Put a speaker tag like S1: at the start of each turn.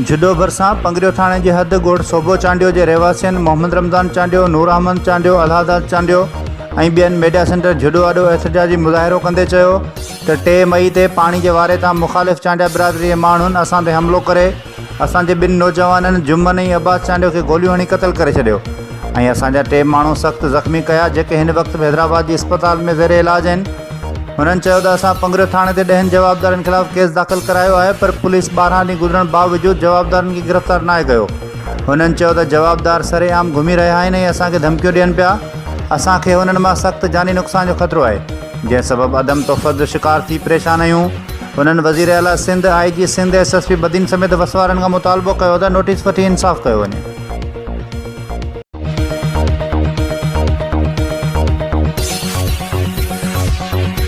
S1: جهڏو ڀرسان پنگريو ٿاڻي جي حد ڳوٺ صوبو چانڊيو جي رهواسين محمد رمضان چانڊيو، نور احمد چانڊيو، الهداد چانڊيو ۽ ٻين ميڊيا سينٽر جهڏو آڏو احتجاجي مظاهرو ڪندي چيو ته ٽي مئي تي پاڻي جي واري تان مخالف چانڊيا برادري جي ماڻهن اسان تي حملو ڪري اسان جي ٻن نوجوانن جمن ۽ عباس چانڊيو کي گوليون هڻي قتل ڪري ڇڏيو ۽ اسان جا ٽي ماڻهو سخت زخمي ڪيا جيڪي هن وقت به حيدرآباد جي اسپتال ۾ زير علاج آهن. هنن چيو ته اسان پنگريو ٿاڻي تي ڏهن جوابدارن خلاف ڪيس داخل ڪرايو آهي پر پوليس 12 ڏينهن گذرڻ باوجود جوابدارن کي گرفتار ناهي ڪيو. هنن چيو ته جوابدار سري عام گهمي رهيا آهن ۽ اسان کي ڌمڪيون ڏين پيا، اسان کي هنن مان سخت جاني نقصان جو خطرو آهي، جنهن سبب عدم تحفظ جو شڪار ٿي پريشان آهيون. هنن وزير اعليٰ سنڌ، آء جي Sindh, S S P Badin سميت وس وارن کان مطالبو ڪيو ته نوٽيس وٺي انصاف ڪيو وڃي.